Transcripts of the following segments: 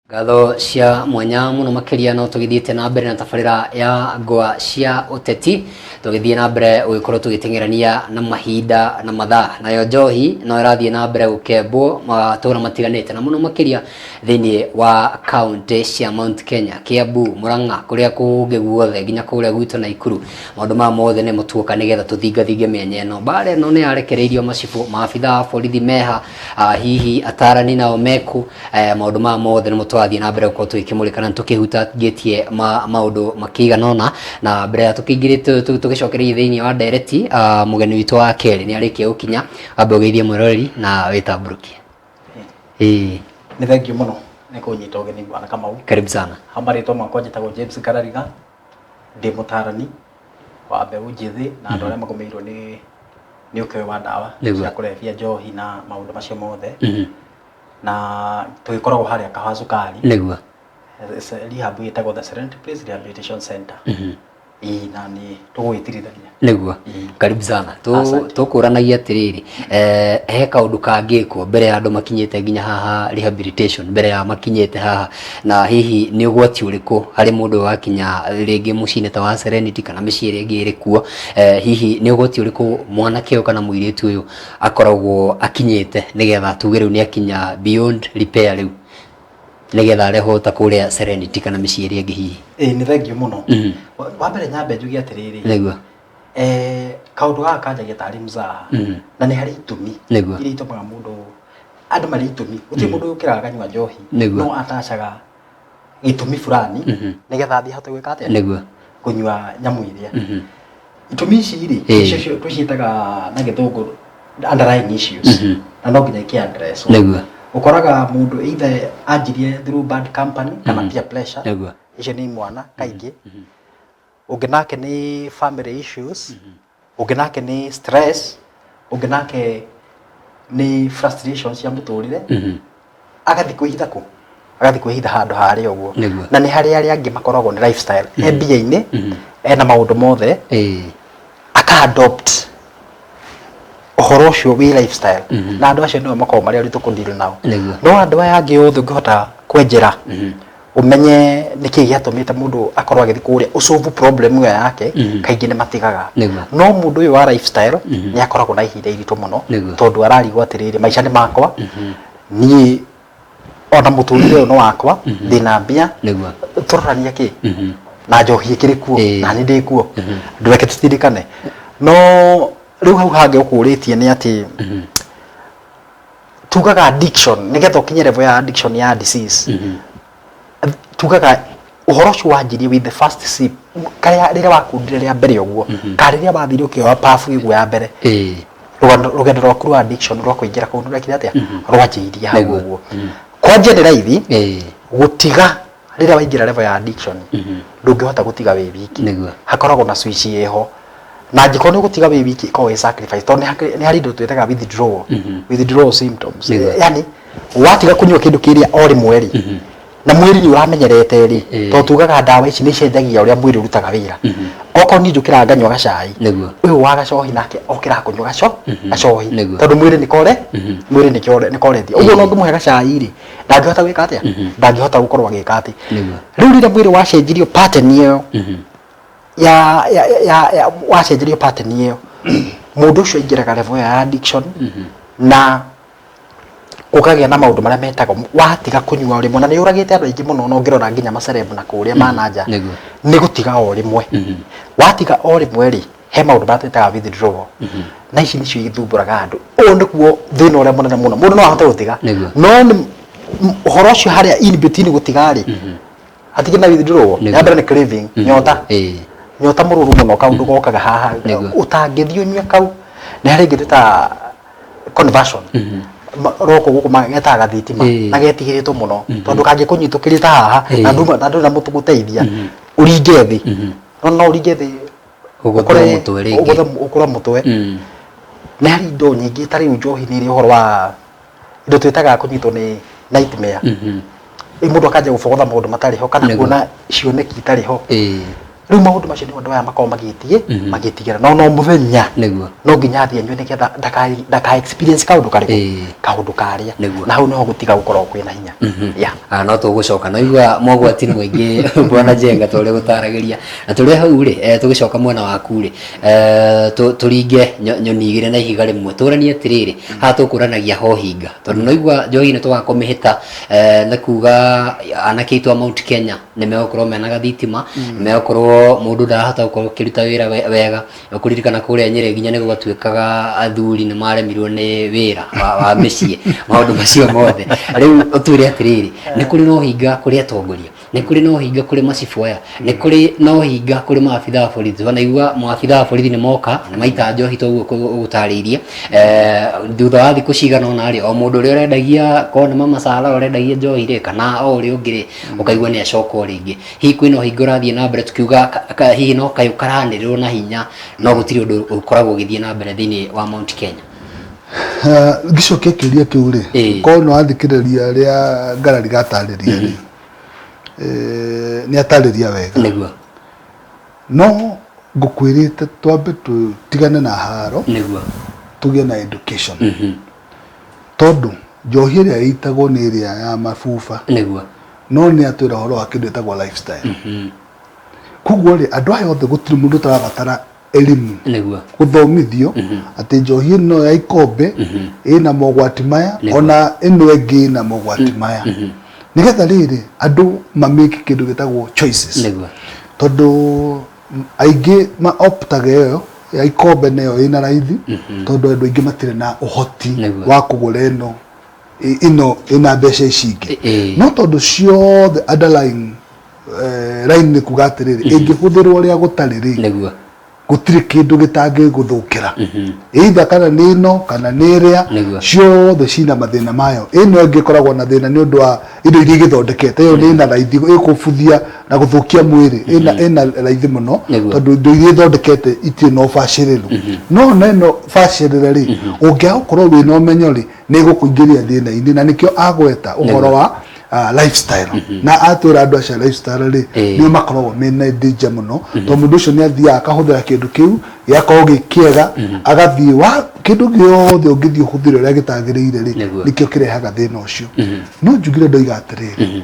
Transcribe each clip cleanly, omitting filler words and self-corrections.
Ngatho cia mwanya mũno makĩria no tũgĩthiĩte na mbere na tabarĩra ya ngwa cia ũteti, tũgĩthiĩ na mbere gũgĩkorwo tũgĩteng'erania na mahinda na mathaa. Nayo njohi no ĩrathiĩ na mbere gũkembwo matũra matiganĩte na mũno makĩria thĩinĩ wa kaũntĩ cia Mount Kenya, Kiambu, Murang'a, kũrĩa kũngĩ guothe nginya kũrĩa gwitũ Naikuru. Maũndũ maya mothe nĩmo tuoka nĩgetha tũthingathinge mĩanya ĩno. Mbara ĩno nĩ yarekereirio macibũ, maabitha a borithi meha, hihi atarani nao mekũ? Maũndũ maya mothe nĩmo tũrathiĩ na mbere gũkorwo tũgĩkĩmũrĩka na nĩtũkĩhutangĩtie maũndũ makĩigana ũna. Na mbere ya tũkĩingĩrĩte tũgĩcokereirie thĩinĩ wa ndereti, mũgeni witũ wa kerĩ nĩ arĩkia gũkinya. Wambe ũgeithie mwĩroreri na wĩtambũrũkie. Ĩĩ. Nĩ thengiũ mũno nĩ kũnyita ũgeni Bwana Kamau. Karibu sana. Ha marĩtwa makwa njĩtagwo James Karariga, ndĩ mũtarani wa mbeũ njĩthĩ na andũ arĩa magũmĩirwo nĩ ũkĩ wa ndawa cia kũrebia, njohi na maũndũ macio mothe. Na tũgĩkoragwo harĩa Kahawa Cukari. Rehab ĩtagwo The Serenity Place Rehabilitation Center. Ĩĩ na nĩ tũgũgĩtirithania. Nĩguo. Karibu sana. Tũkũranagia atĩrĩrĩ, he kaũndũ kangĩkwo mbere ya andũ makinyĩte nginya haha rehabilitation, mbere ya makinyĩte haha, na hihi nĩ ũgwati ũrĩkũ harĩ mũndũ wakinya rĩngĩ mũciĩ-inĩ ta wa Serenity kana mĩciĩ ĩrĩa ĩngĩ ĩrĩ kuo, hihi nĩ ũgwati ũrĩkũ mwanake ũyũ kana mũirĩtu ũyũ akoragwo akinyĩte nĩgetha tuge rĩu nĩ akinya beyond repair rĩu, nĩgetha arehwo ta kũrĩa Serenity kana mĩciĩ ĩrĩa ĩngĩ hihi? Ĩĩ nĩ thengiũ mũno. Wa mbere nyambe njuge atĩrĩrĩ, kaũndũ gaka kanjagia tarĩ mzaha na nĩ harĩ itũmi iria itũmaga mũndũ, andũ marĩ itũmi, gũtirĩ mũndũ ũkĩraga akanyua njohi no atacaga gĩtũmi fulani nĩgetha athiĩ ahote gwĩka atĩa? Kũnyua nyamũ ĩrĩa. Itũmi ici rĩ, nĩcio tũciĩtaga na gĩthũngũ underlying issues, na no nginya ikĩ address. Ũkoraga mũndũ either anjirie through bad company kana peer pressure, icio nĩ imwana kaingĩ. Ũngĩ nake nĩ family issues, ũngĩ nake nĩ stress, ũngĩ nake nĩ frustration cia mũtũrĩre. Agathiĩ kwĩhitha kũ? Agathiĩ kwĩhitha handũ harĩa ũguo. Na nĩ harĩ arĩa angĩ makoragwo nĩ lifestyle. E mbia-inĩ, ena maũndũ mothe, aka adopt ũhoro ũcio wĩ lifestyle. Na andũ acio nĩo makoragwo marĩ aritũ kũ deal nao. No andũ aya angĩ othe ũngĩhota kwenjera, ũmenye nĩkĩĩ gĩatũmĩte mũndũ akorwo agĩthiĩ kũrĩa, ũ solve problem ĩyo yake, kaingĩ nĩ matigaga. No mũndũ ũyũ wa lifestyle nĩ akoragwo na ihinda iritũ mũno, tondũ ararigwo atĩrĩrĩ, maica nĩ makwa, niĩ ona mũtũrĩre ũyũ nĩ wakwa, ndĩna mbia, tũrorania kĩ na njohi ĩkĩrĩ kuo, na niĩ ndĩ kuo, ndũreke tũtindĩkane. No rĩu hau hangĩ ũkũrĩtie nĩ atĩ tugaga addiction, nĩgetha ũkinye level ya addiction ya disease, tugaga ũhoro ũcio wanjirie with the first sip, karĩa rĩrĩa wakundire rĩa mbere ũguo, kana rĩrĩa wathire ũkĩoya puff ĩguo ya mbere, rũgendo rwaku rwa addiction rwa kũingĩra kũu rwekire atĩa? Rwanjĩirie hau ũguo. Kwanjia nĩ raithi gũtiga rĩrĩa waingĩra level ya addiction, ndũngĩhota gũtiga wĩ wiki. Hakoragwo na switch ĩho, na angĩkorwo nĩ ũgũtiga wĩ wiki ĩkoragwo ĩ sacrifice, tondũ nĩ harĩ indo twĩtaga withdrawal symptoms. Yani watiga kũnyua kĩndũ kĩrĩa o rĩmwe rĩ, na mwĩrĩ nĩ ũramenyerete rĩ, tondũ tugaga ndawa ici nĩ icenjagia ũrĩa mwĩrĩ ũrutaga wĩra. Okorwo niĩ njũkĩraga nganyua gacai, ũyũ wa gacohi nake okĩraga kũnyua gacohi, tondũ mwĩrĩ nĩ kore, mwĩrĩ nĩ koretie. Ũguo no ngĩmũhe gacai rĩ, ndangĩhota gwĩka atĩa? Ndangĩhota gũkorwo agĩka atĩ. Rĩu rĩrĩa mwĩrĩ wacenjirio pattern ĩyo ya wacenjerio pattern ĩyo, mũndũ ũcio aingĩraga level ya addiction, na ũkagĩa na maũndũ marĩa metagwo watiga kũnyua o rĩmwe, na nĩ ũragĩte andũ aingĩ mũno, na ũngĩrora nginya maceleb na kũrĩa mananja nĩ gũtiga o rĩmwe. Watiga o rĩmwe rĩ, he maũndũ marĩa twĩtaga withdrawal, na ici nĩcio ithumbũraga andũ. Ũyũ nĩguo thĩna ũrĩa mũnene mũno. Mũndũ no ahote gũtiga, no nĩ ũhoro ũcio harĩa in between gũtiga rĩ, hatikĩrĩ na withdrawal. Ya mbere nĩ craving, nyota, nyota mũrũrũ mũno, kaũndũ gokaga haha ũtangĩthiĩ ũnyue kau. Nĩ harĩ ĩngĩ twĩtaga conversion, roko gũkũ getaga gathitima, na getigĩrĩtwo mũno, tondũ kangĩkũnyitũkĩria ta haha na nduma na ndũrĩ na mũtũ gũteithia, ũringe thĩ, no ũringe thĩ ũgũthwo mũtwe rĩngĩ. Ũkũre mũtwe. Nĩ harĩ indo nyingĩ, ta rĩu njohi nĩ ĩrĩ ũhoro wa indo twĩtaga kũnyitwo nĩ nightmare. Rĩu mũndũ akanjia gũbogotha maũndũ matarĩ ho, kana kuona cioneki itarĩ ho. Rĩu maũndũ macio nĩmo andũ aya makoragwo magĩthiĩ magĩtigĩra, no no mũthenya no nginya athiĩ anyue nĩgetha ndaka experience kaũndũ karĩkũ, kaũndũ karĩa. Na hau niho gũtiga gũkorwo kwĩna hinya. Yeah. Ah, no tũgũcoka no igua mogwati nĩ maingĩ, bwana Njenga, ta ũrĩa gũtaragĩria na tũrĩ hau rĩ, tũgĩcoka mwena waku rĩ, tũringe nyoni igĩrĩ na ihiga rĩmwe, tũranie atĩrĩrĩ, haha tũkũranagia ho hinga, tondũ no igua njohi nĩ tũgakũmĩhĩta, nĩ kuga anake aitũ a Mount Kenya nĩ megũkorwo mena gathitima, nĩ megũkorwo mũndũ ndarahota gũkorwo akĩruta wĩra wega. Ũkũririkana kũrĩa Nyĩrĩ nginya nĩ gwatuĩkaga athuri nĩ maremirwo nĩ wĩra wa mĩciĩ, maũndũ macio mothe. Rĩu ũtwĩre atĩrĩrĩ, nĩ kũrĩ na ũhinga kũrĩ atongoria, nĩ kũrĩ na ũhinga kũrĩ macibũ aya, nĩ kũrĩ na ũhinga kũrĩ maabitha a borithi? Wanaigua maabitha a borithi nĩ moka nĩ maita njohi ta ũguo ũgũtarĩirie. Thutha wa thikũ cigana ũna rĩ, o mũndũ ũrĩa ũrendagia korwo nĩ mama Sara ũrendagia njohi rĩ, kana o ũrĩa ũngĩ rĩ, ũkaigua nĩ acoka o rĩngĩ. Hihi kwĩna ũhinga ũrathiĩ na mbere tukiuga hihi no kayũ karanĩrĩrwo na hinya, no gũtirĩ ũndũ ũkoragwo ũgĩthiĩ na mbere thĩinĩ wa Mount Kenya? Ngĩcokia kĩũria kĩu rĩ, korwo nĩ wathikĩrĩria rĩa Ngarari gatarĩria rĩ, nĩ atarĩria wega. No ngũkwĩrĩte twambe tũtigane na haro, tũgĩe na education. Tondũ njohi ĩrĩa ĩitagwo nĩ ĩrĩa ya mabuba. No nĩ atwĩra ũhoro wa kĩndũ gĩtagwo lifestyle. Koguo rĩ, andũ aya othe gũtirĩ mũndũ ũtarabatara elimu, gũthomithio atĩ njohi ĩno ya ikombe ĩna mogwati maya, ona ĩno ĩngĩ ĩna mogwati maya, nĩgetha rĩrĩ andũ mamĩke kĩndũ gĩtagwo choices. Tondũ aingĩ ma optaga ĩyo ya ikombe nĩyo ĩna raithi, tondũ andũ aingĩ matirĩ na ũhoti wa kũgũra ĩno ĩno ĩna mbeca ici ingĩ. No tondũ ciothe underlying line nĩ kuga atĩrĩrĩ, ĩngĩhũthĩrwo ũrĩa gũtarĩ rĩ, gũtirĩ kĩndũ gĩtangĩgũthũkĩra, either kana nĩ ĩno kana nĩ ĩrĩa. Ciothe cina mathĩna mayo. Ĩno ĩngĩ ĩkoragwo na thĩna nĩ ũndũ wa indo iria igĩthondekete. Ĩyo nĩ ĩna raithi ĩkũbuthia na gũthũkia mwĩrĩ, ĩna raithi mũno tondũ indo iria ithondekete itirĩ na ũbacĩrĩru. No ona ĩno bacĩrĩre rĩ, ũngĩaga gũkorwo wĩna ũmenyo rĩ, nĩ ĩgũkũingĩria thĩna-inĩ, na nĩkĩo agweta ũhoro wa lifestyle, na atwĩra andũ acio a lifestyle rĩ, nĩo makoragwo mena danger mũno, tondũ mũndũ ũcio nĩ athiaga akahũthĩra kĩndũ kĩu gĩgakorwo gĩ kĩega, agathiĩ wa kĩndũ gĩothe ũngĩthiĩ ũhũthĩre ũrĩa gĩtagĩrĩire rĩ, nĩkĩo kĩrehaga thĩna ũcio. No njugire ndoiga atĩrĩrĩ,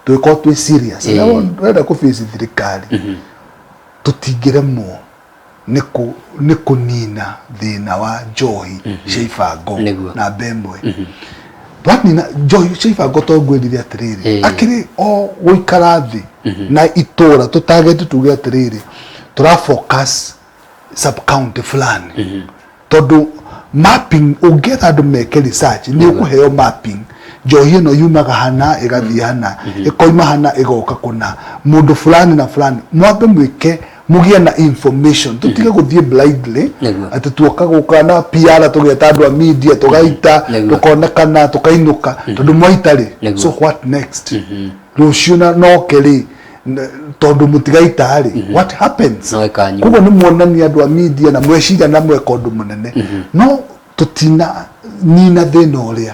tũgĩkorwo twĩ serious na ũrenda kũ face thirikari, tũtingĩremwo nĩ kũnina thĩna wa njohi cia ibango. Namba ĩmwe, twanina njohi cia ibango, to ngwĩrire atĩrĩrĩ, akĩrĩ o gũikara thĩ na itũra tũtageti, tuge atĩrĩrĩ, tũra focus sub county fulani, tondũ mapping ũngĩetha andũ meke research nĩ ũkũheo mapping, njohi ĩno yumaga hana ĩgathiĩ hana, ĩkoima hana ĩgoka kũna mũndũ fulani na fulani. Mwambe mwĩke mũgĩe na information, tũtige gũthiĩ blindly atĩ tuoka gũka na PR, tũgeta andũ a media, tũgaita, tũkonekana, tũkainũka, tondũ mwaita rĩ, so what next? Rũciũ na noke rĩ, tondũ mũtigaita rĩ, what happens? No ĩkanyua. Koguo nĩ muonania andũ a media na mweciria na mweka ũndũ mũnene, no tũtina nina thĩna ũrĩa.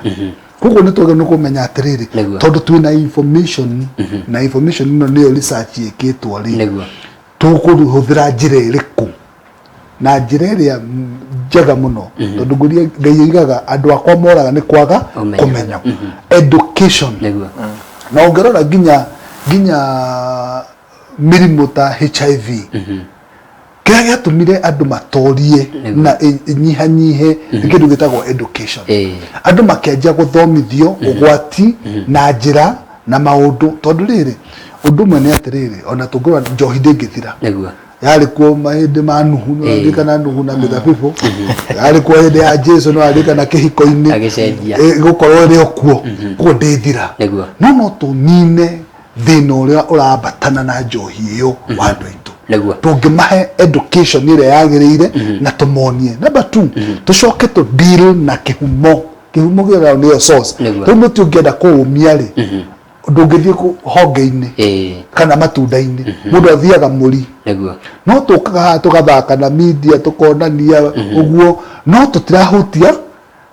Koguo nĩ twagĩrĩirwo nĩ kũmenya atĩrĩrĩ, tondũ twĩna information, na information ĩno nĩyo research ĩkĩtwo rĩ, tũkũhũthĩra njĩra ĩrĩkũ na njĩra ĩrĩa njega mũno, tondũ ngũria Ngai oigaga andũ akwa moraga nĩ kwaga ũmenyo. Kũmenyo, education. Na ũngĩrora nginya mĩrimũ ta HIV, kĩrĩa gĩatũmire andũ matorie na ĩnyihanyihe nĩ kĩndũ gĩtagwo education. Andũ makĩanjia gũthomithio ũgwati na njĩra na maũndũ, tondũ rĩrĩ, ũndũ ũmwe nĩ atĩrĩrĩ, ona tũngĩrora njohi ndĩngĩthira. Yarĩ kuo mahĩndĩ ma Nuhu, nĩ ũraririkana Nuhu na mĩthabibũ, yarĩ kuo hĩndĩ ya Jesu, nĩ ũraririkana kĩhiko-inĩ. Agĩcenjia. Ĩgũkorwo ĩrĩ o kuo, koguo ndĩthira. No tũnine thĩna ũrĩa ũrambatana na njohi ĩyo wa andũ aitũ tũngĩmahe education ĩrĩa yagĩrĩire na tũmonie. Number two, tũcoke tũ deal na kĩhumo. Kĩhumo kĩrĩa nĩyo source. Rĩu mũtĩ ũngĩenda kũũmia rĩ, ndũngĩthiĩ honge-inĩ kana matunda-inĩ, mũndũ athiaga mũri. No tũkaga haha tũgathaka na media, tũkonania ũguo, no tũtirahutia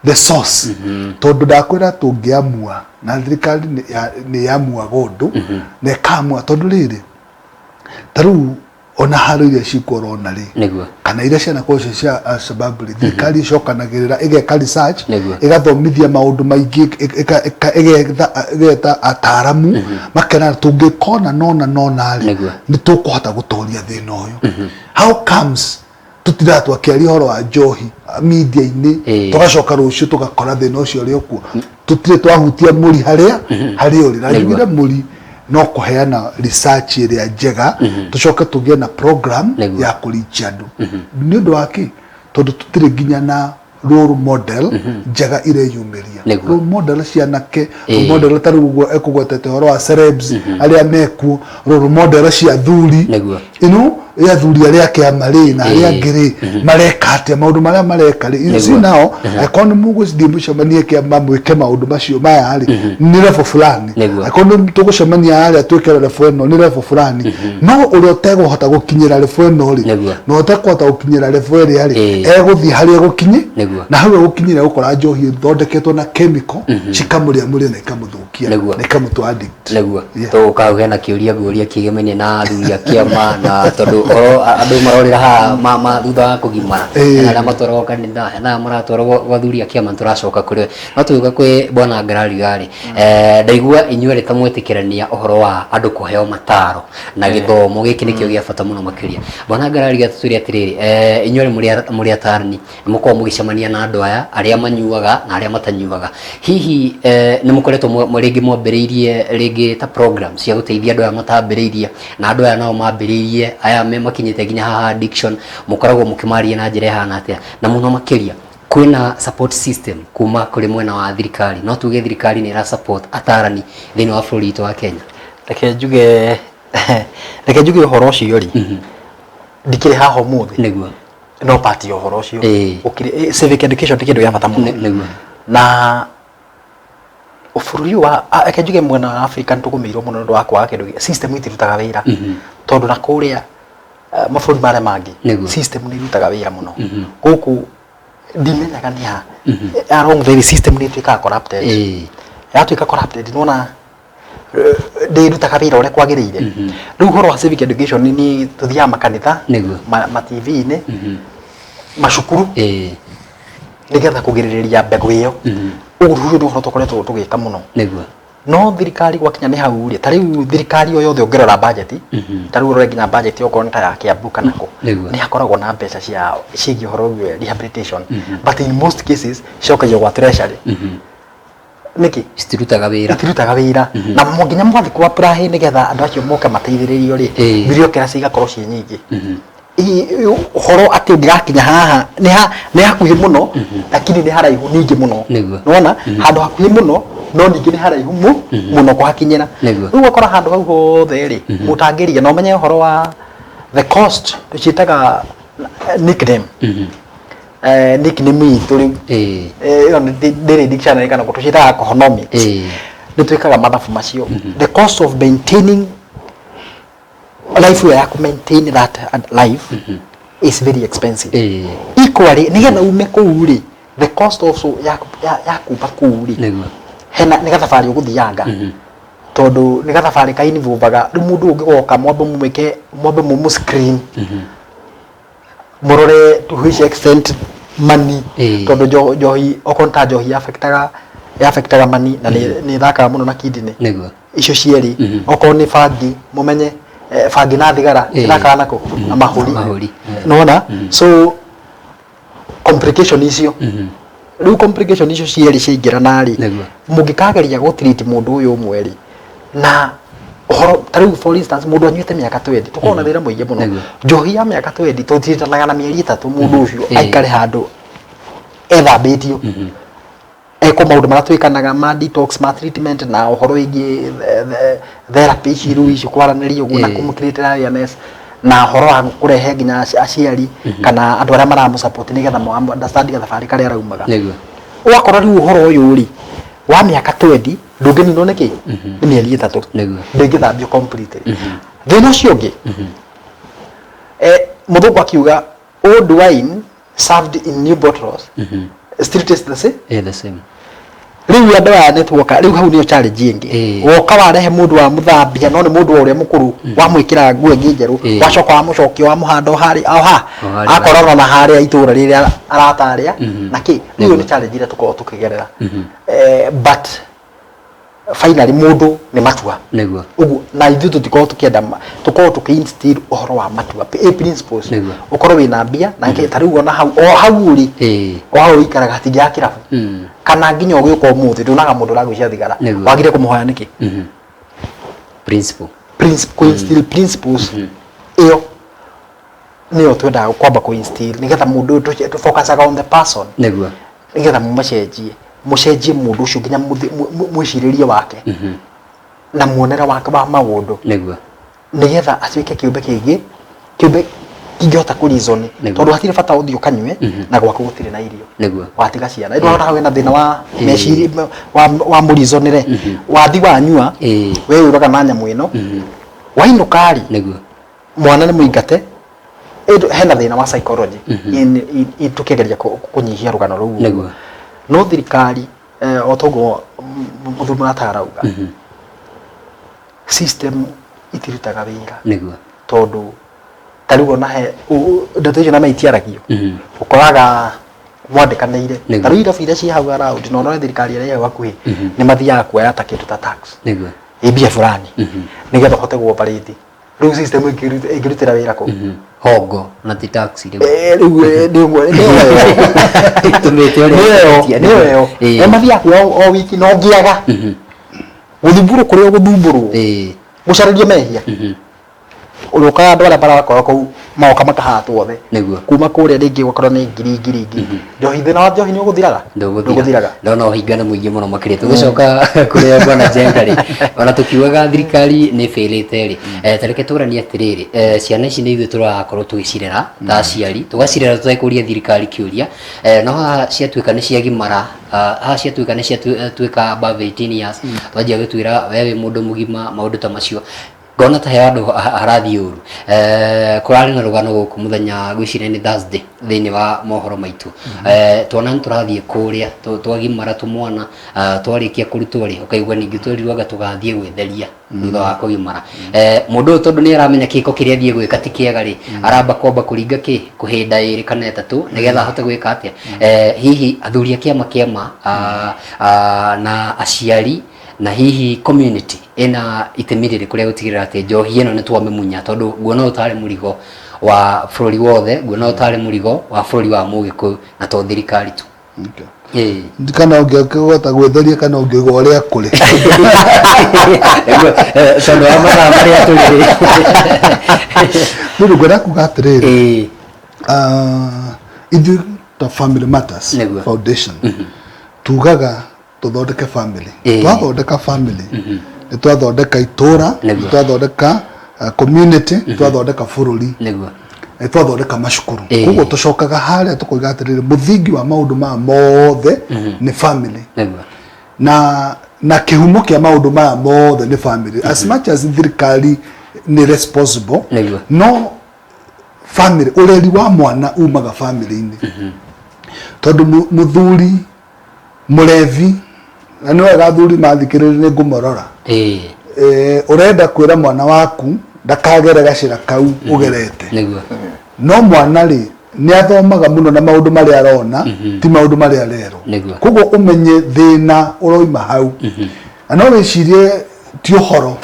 the source, tondũ ndakwĩra tũngĩamua na thirikari nĩ yamuaga ũndũ na ĩkamua, tondũ rĩrĩ, Ta rĩu ona haro iria cikuo ũrona rĩ, kana iria cianakorwo cio cia Al-Shabaab rĩ, thirikari ĩcokanagĩrĩra ĩgeka research, ĩgathomithia maũndũ maingĩ, ĩgeta ataaramu, makerana tũngĩka ũna na ũna na ũna rĩ, nĩ tũkũhota gũtoria thĩna ũyũ. How comes tũtindaga twakĩaria ũhoro wa njohi media-inĩ, tũgacoka rũciũ tũgakora thĩna ũcio ũrĩ o kuo? Tũtirĩ twahutia mũri harĩa harĩa ũrĩ. Na njugire mũri no kũheana research ĩrĩa njega, tũcoke tũgĩe na program ya kũrichi andũ. Nĩ ũndũ wa kĩ? Tondũ tũtirĩ nginya na role model njega ireyumĩria, role model cia anake, role model ta rĩu ũguo ekũgwetete ũhoro wa celebs arĩa mekuo, role model cia athuri ino ya athuri arĩa kĩama rĩ na arĩa angĩ rĩ, mareka atĩa, maũndũ marĩa mareka rĩ. You see now, angĩkorwo nĩ mũgũthiĩ mũcemanie kĩama mwĩke maũndũ macio maya rĩ, nĩ level fulani. Angĩkorwo nĩ tũgũcemania harĩa twĩke level ĩno, nĩ level fulani. No ũrĩa ũtegũhota gũkinyĩra level ĩno rĩ, na ũtekũhota gũkinyĩra level ĩrĩa rĩ, egũthiĩ harĩa egũkinyi, na hau egũkinyĩra egũkora njohi ĩthondeketwo na chemical cikamũrĩa mũrĩ na ikamũthũkia na ikamũtua addict. Tũgũka hau hena kĩũria ngũria kĩgemainie na athuri a kĩama, na tondũ ũhoro andũ marorĩra haha thutha wa kũgimara, hena arĩa matwaragwo kanitha, hena arĩa maratwarwo gwa athuri a kĩama, nĩtũracoka kũrĩ we. No tũgĩũka kwĩ bwana Ngarariga rĩ, ndaigua inyuĩ erĩ ta mwetĩkĩrania ũhoro wa andũ kũheo mataro na gĩthomo gĩkĩ nĩkĩo gĩa bata mũno makĩria. Bwana Ngarariga, tũtwĩre atĩrĩrĩ, inyuĩ erĩ mũrĩ atarani, nĩ mũkoragwo mũgĩcemania na andũ aya arĩa manyuaga na arĩa matanyuaga. Hihi nĩ mũkoretwo rĩngĩ mwambĩrĩirie rĩngĩ ta program cia gũteithia andũ aya matambĩrĩirie na andũ aya nao mambĩrĩirie, aya me makinyĩte nginya haha addiction, mũkoragwo mũkĩmaria na njĩra ĩhana atĩa? Na mũno makĩria kwĩna support system kuma kũrĩ mwena wa thirikari? No tuge thirikari nĩ ĩra support atarani thĩinĩ wa bũrũri witũ wa Kenya? Reke njuge ũhoro ũcio rĩ, ndikĩrĩ haha ũmũthĩ no part ya ũhoro ũcio. Gũkĩrĩ civic education nĩ kĩndũ gĩa bata mũno. Na bũrũri ũyũ wa reke njuge mwena wa Africa nĩ tũgũmĩirwo mũno nĩ ũndũ wa kwaga kĩndũ system itirutaga wĩra, tondũ na kũrĩa mabũrũri marĩa mangĩ system nĩ irutaga wĩra mũno. Gũkũ ndimenyaga nĩ ha along the way system nĩ ĩtuĩkaga corrupted. Yatuĩka corrupted, nĩwona ndĩrutaga wĩra ũrĩa kwagĩrĩire. Rĩu ũhoro wa civic education nĩ tũthiaga makanitha, ma TV-inĩ, macukuru, nĩgetha kũgirĩrĩria mbegũ ĩyo. Ũguo ũcio nĩ ũhoro tũkoretwo tũgĩka mũno. No thirikari gwakinya nĩ hau rĩ, ta rĩu thirikari o yothe ũngĩrora budget, ta rĩu ũrore nginya budget okorwo nĩ ta ya Kiambu kana kũ, nĩ hakoragwo na mbeca cia ciĩgiĩ ũhoro wĩgiĩ rehabilitation, but in most cases cicokagio gwa treasury. Nĩkĩ? Citirutaga wĩra. Itirutaga wĩra, na nginya mwathiĩ kwa apply nĩgetha andũ acio moke mateithĩrĩrio rĩ, bureaucracy igakorwo ciĩ nyingĩ. Ũhoro atĩ ũngĩgakinya haha nĩ ha nĩ hakuhĩ mũno, lakini nĩ haraihu ningĩ mũno. Nĩwona handũ hakuhĩ mũno, no ningĩ nĩ haraihu mũno kũhakinyĩra. Rĩu ũgakora handũ hau hothe rĩ, mũtangĩria na ũmenye ũhoro wa the cost tũciĩtaga nickname. Nickname itũ rĩu ĩyo ndĩrĩ dictionary kana kũ, tũciĩtaga alcohonomics. Nĩ twĩkaga mathabu macio, the cost of maintaining life ĩyo ya kũ maintain that life is very expensive. Equally, nĩgetha ume kũu rĩ, the cost also ya kuma kũu rĩ, hena nĩ gathabarĩ ũgũthianga, tondũ nĩ gathabarĩ ka involvaga rĩu mũndũ ũngĩgoka mwambe mũmwĩke, mwambe mũmũ screen, mũrore to which extent money, tondũ njohi okorwo nĩ ta njohi yaffectaga money na nĩ ĩthakaga mũno na kidney. Icio cierĩ, okorwo nĩ bangi, mũmenye bangi na thigara ithakaga nako na mahũri. Mahũri. Nona so complication icio, rĩu complication icio cierĩ ciaingĩrana rĩ, mũngĩkageria gũ treat mũndũ ũyũ ũmwe rĩ, na ũhoro ta rĩu for instance mũndũ anyuĩte mĩaka 20, tũkoragwo na thĩna mũingĩ mũno. Njohi ya mĩaka 20 tũtirĩtanaga na mĩeri 3, mũndũ ũcio aikare handũ ethambĩtio, ekwo maũndũ marĩa twĩkanaga ma detox, ma treatment, na ũhoro wĩgiĩ therapy ici rĩu ici kwaranĩria ũguo na kũmũ create awareness na ũhoro wa kũrehe nginya aciari kana andũ arĩa maramũ support nĩgetha mo understand gathabarĩ karĩa araumaga. Ũgakora rĩu ũhoro ũyũ rĩ wa mĩaka 20 ndũngĩninwo nĩkĩ nĩ mĩeri 3. Ndĩngĩthambio completely. Thĩna ũcio ũngĩ, mũthũngũ akiuga old wine served in new bottles still tastes the same. Yeah, the same. Rĩu andũ aya nĩ tuoka rĩu hau nĩyo challenge ĩngĩ. Woka warehe mũndũ wa mũthambia, no nĩ mũndũ ũrĩa mũkũrũ, wamwĩkĩra nguo ĩngĩ njerũ, wacoka wamũcokia wamũhanda o harĩa o ha O harĩa. Akorana na harĩa itũra rĩrĩa aratarĩa na kĩ. Rĩu ĩyo nĩ challenge ĩrĩa tũkoragwo tũkĩgerera. But finally mũndũ nĩ matua. Ũguo na ithuĩ tũtikoragwo tũkĩenda tũkoragwo tũkĩ instill ũhoro wa matua, principles. Ũkorwo wĩna mbia na ta rĩu ona hau o hau ũrĩ, o hau ũikaraga hatingĩaga kĩrabu, kana nginya ũgĩũka ũmũthĩ nduonaga mũndũ ũragucia thigara. Wagire kũmũhoya nĩkĩ? Principle. Kũ-instill principles ĩyo nĩyo twendaga kwamba kũ-instill, nĩgetha mũndũ ũyũ tũ-focusaga on the person, nĩgetha mũmacenjie, mũcenjie mũndũ ũcio nginya mwĩcirĩrie wake na muonere wake wa maũndũ, nĩgetha atuĩke kĩũmbe kĩngĩ, kĩũmbe kĩngĩhota kũ reason. Tondũ hatirĩ bata ũthiĩ ũkanyue na gwaku gũtirĩ na irio, watiga ciana. Rĩu hau wĩna thĩna wa meciria wa mũrizonĩre. Wathi wanyua, we ũraga na nyamũ ĩno, wainũka rĩ, mwana nĩ mũingate. Hena thĩna wa psychology tũkĩgeria kũnyihia rũgano rũu. No thirikari, o toguo mũthuri Mũrata arauga, system itirutaga wĩra, tondũ ta rĩu ona he ndeto icio nama itiaragio. Ũkoraga mwandĩkanĩire, ta rĩu irabu iria ciĩ hau around, na ũrore thirikari ĩrĩa ĩ hau hakuhĩ, nĩ mathiaga kuoya ta kĩndũ ta tax, ĩ mbia fulani, nĩgetha ũhote gũ operate. Rĩu system ĩngĩrutĩra wĩra kũ? Hongo na ti tax rĩu. Rĩu nĩ ũguo nĩ ĩyo. Ĩtũmĩte ũrĩa nĩyo ĩtia, nĩyo ĩyo. Na mathiaga kuoya o wiki, na ũngĩaga gũthumbũrwo kũrĩa ũgũthumbũrwo, gũcarĩrio mehia, ũrĩũkaga andũ arĩa marakorwo kũu magoka makahatwo othe. Kuma kũrĩa rĩngĩ ũgakora nĩ ngiri ngiri ngiri. Njohi, thĩna wa njohi nĩ ũgũthiraga? Ndũgũthiraga. Ndona ũhingano mũingĩ mũno makĩria. Tũgĩcoka kũrĩa bwana Njenga rĩ, ona tũkiugaga thirikari nĩ ĩbĩrĩte rĩ, ta reke tũranie atĩrĩrĩ, ciana ici nĩ ithuĩ tũrakorwo tũgĩcirera ta aciari, tũgacirera tũtekũria thirikari kĩũria. No haha ciatuĩka nĩ ciagimara, haha ciatuĩka nĩ ciatuĩka above 18 years, twanjia gũtuĩra we wĩ mũndũ mũgima, maũndũ ta macio, ngona ta he handũ harathiĩ ũru. Kũrarĩ na rũgano gũkũ mũthenya, ngwĩciria nĩ Thursday, thĩinĩ wa mohoro maitũ. Twana nĩ tũrathiĩ kũrĩa twagimara, tũmwana twarĩkia kũrutwo rĩ, ũkaigua ningĩ twerirwo anga tũgathiĩ gwĩtheria thutha wa kũgimara. Mũndũ ũyũ tondũ nĩ aramenya kĩko kĩrĩa athiĩ gwĩka ti kĩega rĩ, aramba kwamba kũringa kĩ kũhĩnda ĩrĩ kana ĩtatũ nĩgetha ahote gwĩka atĩa. Hihi athuri a kĩama kĩama na aciari na hihi community ĩna itemi rĩrĩkũ rĩa gũtigĩrĩra atĩ njohi ĩno nĩ twamĩmunya? Tondũ nguona ũyũ tarĩ mũrigo wa bũrũri wothe, nguona ũyũ tarĩ mũrigo wa bũrũri wa mũgĩkũyũ na to thirikari tu. Kana ũngĩhota gwĩtheria kana ũngĩigua ũrĩa kũrĩ. Tondũ wa mathaa marĩa tũrĩ. Nĩ ũndũ ngwenda kuga atĩrĩrĩ, ithuĩ ta Family Matters Foundation tugaga tũthondeke family. Twathondeka family, nĩ twathondeka itũra, nĩ twathondeka community, nĩ twathondeka bũrũri, nĩ twathondeka macukuru. Koguo tũcokaga harĩa tũkoiga atĩrĩrĩ, mũthingi wa maũndũ maya mothe nĩ family, na kĩhumo kĩa maũndũ maya mothe nĩ family. As much as thirikari nĩ responsible, no family, ũreri wa mwana umaga family-inĩ, tondũ mũthuri mũrevi, na nĩ wega athuri mathikĩrĩria, nĩ ngũmorora. Ũrenda kwĩra mwana waku ndakagere gacĩra kau ũgerete, no mwana rĩ, nĩ athomaga mũno na maũndũ marĩa arona, ti maũndũ marĩa arerwo. Koguo ũmenye thĩna ũroima hau, na no wĩcirie ti ũhoro,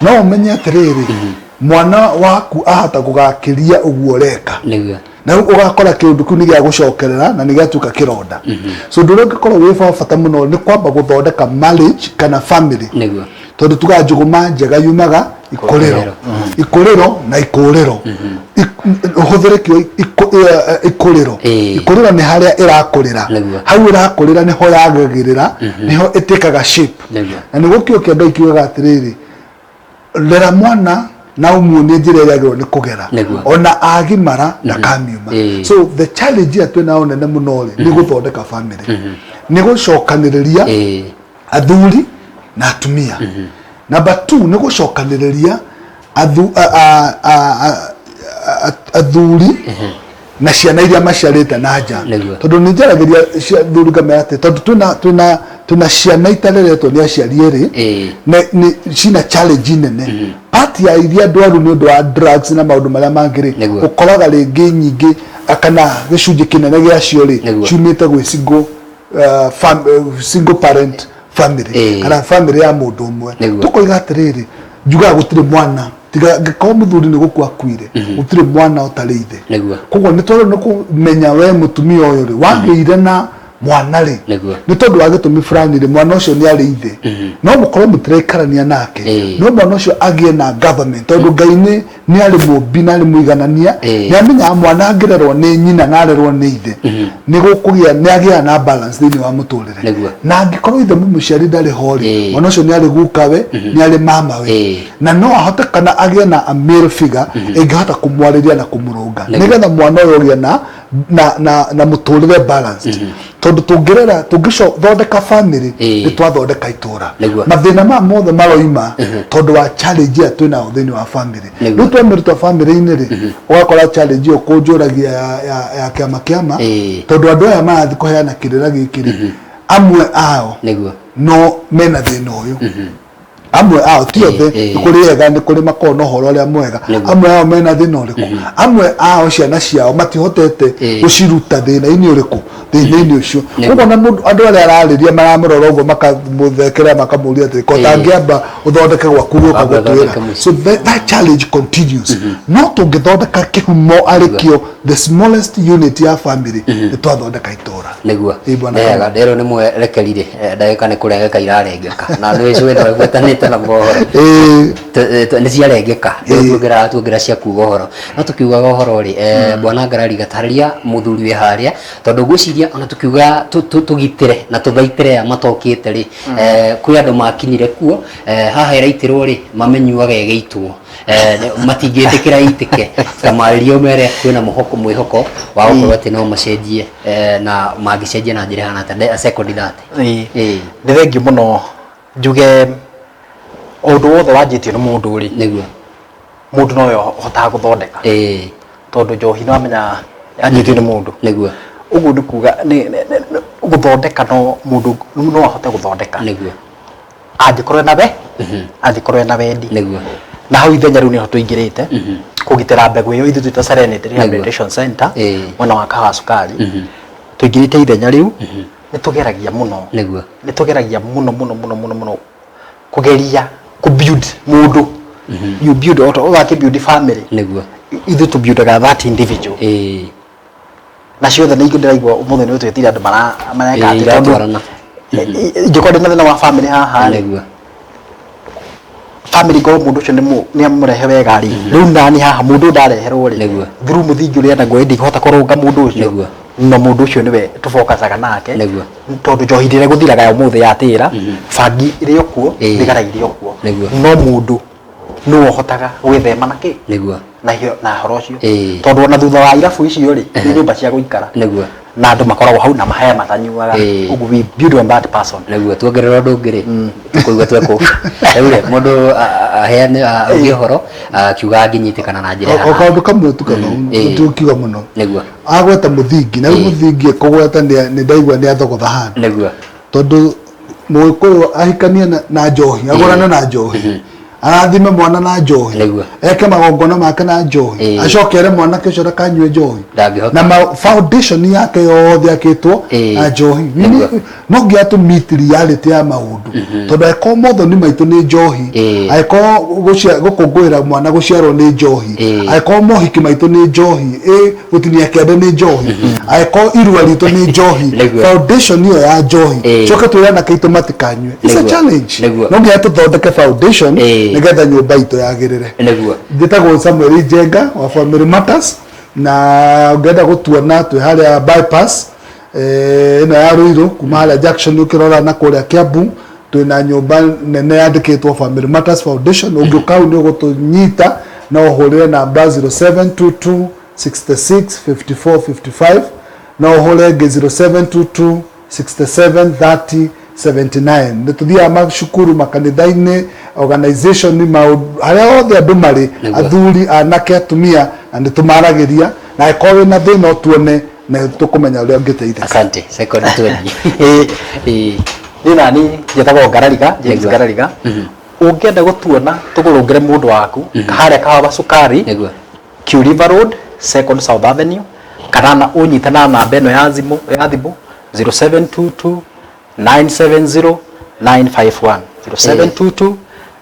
no ũmenye atĩrĩrĩ, mwana waku ahota gũgakĩria ũguo ũreka, na rĩu ũgakora kĩũndũ kĩu nĩ gĩa gũcokerera na nĩ gĩatuĩka kĩronda. So ũndũ ũrĩa ũngĩkorwo wĩ wa bata mũno nĩ kwamba gũthondeka marriage kana family, tondũ tugaga njũgũma njega yumaga ikũrĩro, ikũrĩro na ikũrĩro. Ũhũthĩre kĩo ikũrĩro. Ikũrĩro nĩ harĩa ĩrakũrĩra. Hau ĩrakũrĩra nĩho yagagĩrĩra, nĩho ĩtĩkaga shape. Na nĩguo kĩo kĩa Ngai kiugaga atĩrĩrĩ, rera mwana na ũmuonie njĩra ĩrĩa agĩrĩirwo nĩ kũgera, ona agimara ndakamiuma. So the challenge ĩrĩa twĩ nayo nene mũno rĩ, nĩ gũthondeka family, nĩ gũcokanĩrĩria athuri na atumia. Number two, nĩ gũcokanĩrĩria athuri Na ciana iria maciarĩte na nja. Tondũ nĩ njaragĩria thuri ngamera atĩ tondũ twĩna ciana itareretwo nĩ aciari erĩ, nĩ cina challenge nene. Part ya iria ndwaru nĩ ũndũ wa drugs na maũndũ marĩa mangĩ rĩ, ũkoraga rĩngĩ nyingĩ kana gĩcunjĩ kĩnene gĩacio rĩ, ciumĩte gwĩ single parent family kana family ya mũndũ ũmwe. Tũkoiga atĩrĩrĩ, njugaga gũtirĩ mwana tiga angĩkorwo mũthuri nĩ gũkua akuire, gũtirĩ mwana ũtarĩ ithe. Koguo nĩ twagĩrĩirwo nĩ kũmenya we mũtumia ũyũ rĩ, wagĩire na mwana rĩ, nĩ tondũ wa gĩtũmi fulani rĩ, mwana ũcio nĩ arĩ ithe. No mũkorwo mũtiraikarania nake, no mwana ũcio agĩe na government, tondũ Ngai nĩ arĩ mũmbi na arĩ mũiganania. Nĩ amenyaga mwana angĩrerwo nĩ nyina na arerwo nĩ ithe, nĩ gũkũgĩa, nĩ agĩaga na balance thĩinĩ wa mũtũrĩre. Na angĩkorwo ithe mũmũciari ndarĩ ho rĩ, mwana ũcio nĩ arĩ gukawe, nĩ arĩ mamawe, na no ahote kana agĩe na a male figure ĩngĩhota kũmwarĩria na kũmũrũnga, nĩgetha mwana ũyũ ũgĩe na mũtũrĩre balanced. Tondũ tũngĩrera, tũngĩthondeka family, nĩ twathondeka itũra. Mathĩna maya mothe maroima tondũ wa challenge ĩrĩa twĩnayo thĩinĩ wa family. Rĩu twamĩruta family-inĩ rĩ, ũgakora challenge ĩyo kũnjũragia ya kĩama kĩama, tondũ andũ aya marathiĩ kũheana kĩrĩra gĩkĩ rĩ, amwe ao no mena thĩna ũyũ. Amwe ao, ti othe, nĩ kũrĩ ega, nĩ kũrĩ makoragwo na ũhoro ũrĩa mwega. Amwe ao mena thĩna ũrĩkũ? Amwe ao ciana ciao matihotete gũciruta thĩna-inĩ ũrĩkũ, thĩna-inĩ ũcio. Koguo na mũndũ, andũ arĩa ararĩria maramũrora ũguo, makamũthekera, makamũria atĩrĩ, ko tangĩamba ũthondeke gwaku gũka Wambe gũtwĩra. ũthondeke mũciĩ. So that challenge continues. No tũngĩthondeka kĩhumo arĩ kĩo the smallest unit ya family, nĩ twathondeka itũra. Ĩĩ, bwana. Wega, nderwo nĩ mwerekeri rĩ, ndagĩka nĩ kũrengeka irarengeka, na nĩ cũĩ no ĩbuatanĩte na mohoro. Nĩ ciarengeka. Rĩu tuongerera cia kuuga ũhoro, no tũkiugaga ũhoro rĩ, bwana Ngarari, gatarĩria mũthuri wĩ harĩa, tondũ ngwĩciria ona tũkiuga tũgitĩre na tũthaitĩre aya matokĩte rĩ, kwĩ andũ makinyire kuo, haha ĩraitĩrwo rĩ, mamenyuaga ĩgĩitwo. Matingĩtĩkĩra ĩitĩke. Tamarĩria ũmere kwĩna mwĩhoko wa gũkorwo atĩ no macenjie, na mangĩcenjia na njĩra ĩhana atĩa second that. Nĩ thengiũ mũno. Njuge o ũndũ wothe wanjĩtio nĩ mũndũ rĩ, mũndũ nowe ũhotaga gũthondeka, tondũ njohi nĩ wamenya yanjĩtio nĩ mũndũ. Ũguo nĩ kuga gũthondeka no mũndũ no ahote gũthondeka angĩkorwo ena we angĩkorwo ena wendi. Na hau ithenya rĩu nĩho tũingĩrĩte kũgitĩra mbegũ ĩyo. Ithuĩ twĩta Serenity Rehabilitation Center, mwena wa Kahawa Sukari, tũingĩrĩte ithenya rĩu. Nĩ tũgeragia mũno, nĩ tũgeragia mũno mũno mũno mũno mũno kũgeria kũ build mũndũ. You build o ta build family. Ithuĩ tũ buildaga that individual. Na ciothe nĩ ndĩraigua ũmũthĩ nĩ ũtwĩtire andũ mareka atĩ tondũ Iratwarana. Ingĩkorwo ndĩ na thĩna wa family haha rĩ, family ngorwo mũndũ ũcio nĩ amũrehe wega rĩ, rĩu nani haha mũndũ ũyũ ndareherwo rĩ, through mũthingi ũrĩa naguo ndingĩhota kũrũnga mũndũ ũcio. No mũndũ ũcio nĩwe tũbokacaga nake, tondũ njohi ndĩrĩa gũthiraga ya ũmũthĩ yatĩra, bangi ĩrĩ o kuo, thigara irĩ o kuo, no mũndũ nĩwe ũhotaga gwĩthema na kĩ na horo ũcio, tondũ ona thutha wa irabu icio rĩ, nĩ nyũmba cia gũikara na andũ makoragwo hau na mahaya matanyuaga. Ũguo we build on that person. Nĩguo. Tuongerera ũndũ ũngĩ rĩ, tũkũigua twekũ rĩu rĩ, mũndũ aheane auge ũhoro akiuga angĩnyitĩkana na njĩra O ĩhana. Kaũndũ kamwe tu kamau, tũkiuga mũno, agweta mũthingi, na rĩu mũthingi ekũgweta nĩ ndaigua nĩ athogotha handũ, tondũ mũgĩkũyũ ahikanie na njohi, agũrane na njohi, arathime mwana na njohi, eke magongona make na njohi, acoke ere mwanake ũcio ndakanyue njohi. Ndangĩhota. Na foundation yake yothe akĩtwo na njohi. No nginya tũ meet reality ya maũndũ, tondũ angĩkorwo mothoni maitũ nĩ njohi, angĩkorwo gũkũngũĩra mwana gũciarwo nĩ njohi, angĩkorwo mohiki maitũ nĩ njohi, gũtinia kĩande nĩ njohi, angĩkorwo irua ritũ nĩ njohi, foundation ĩyo ya njohi, coke twĩre anake aitũ matikanyue, it's a challenge. No nginya tũthondeke foundation nĩgetha nyũmba itũ yagĩrĩre. Njĩtagwo Samuel Njenga wa Family Matters, na ũngĩenda gũtuona twĩ harĩa bypass ĩno ya Ruiru, kuma harĩa junction ũkĩrora na kũrĩa Kiambu, twĩna nyũmba nene yandĩkĩtwo Family Matters Foundation. Ũngĩũka hau nĩ ũgũtũnyita. No ũhũrĩre namba 0722 66 54 55, no ũhũre ĩngĩ 0722 67 30 79. Nĩ tũthiaga macukuru, makanitha-inĩ, organization, maũndũ harĩa hothe andũ marĩ, athuri, anake, atumia, na nĩ tũmaragĩria Na angĩkorwo wĩna thĩna ũtuone na tũkũmenya ũrĩa ũngĩteithĩka. Asante. Second twendi. Ĩĩ. Niĩ nani njĩtagwo Ngarariga, James Ngarariga. Ũngĩenda gũtuona tũkũrũngĩre mũndũ waku harĩa Kahawa Sukari, Nĩguo. Q River Road, Second South Avenue, kana na ũnyite na namba ĩno ya thimũ ya thimũ 0722 970 951, 0722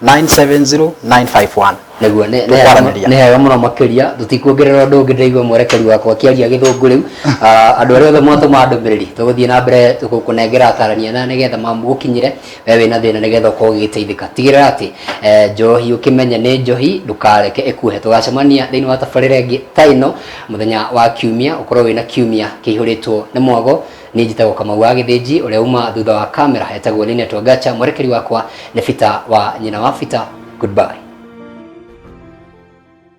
970 951. Nĩguo nĩ Tũkwaranĩria. nĩ hega mũno makĩria. Tũtikuongerera ũndũ ũngĩ, ndĩraigua mwerekeri wakwa akĩaria gĩthũngũ rĩu. Ah, andũ arĩa othe mwatũma ndũmĩrĩri, tũgũthiĩ na mbere kũnengera atarania na nĩgetha mamũgũkinyĩre we wĩna thĩna, nĩgetha ũkorwo ũgĩgĩteithĩka. Tigĩrĩra atĩ njohi ũkĩmenye nĩ njohi, ndũkareke ĩkuhe. Tũgacemania thĩinĩ wa tabarĩra ĩngĩ ta ĩno mũthenya wa kiumia. Ũkorwo wĩna kiumia kĩihũrĩtwo nĩ mwago. Niĩ njĩtagwo Kamau wa Gĩthĩnji, ũrĩa uma thutha wa kamera etagwo Linet Wagacha, mwerekeri wakwa nĩ Bita wa nyina wa Bita. Goodbye.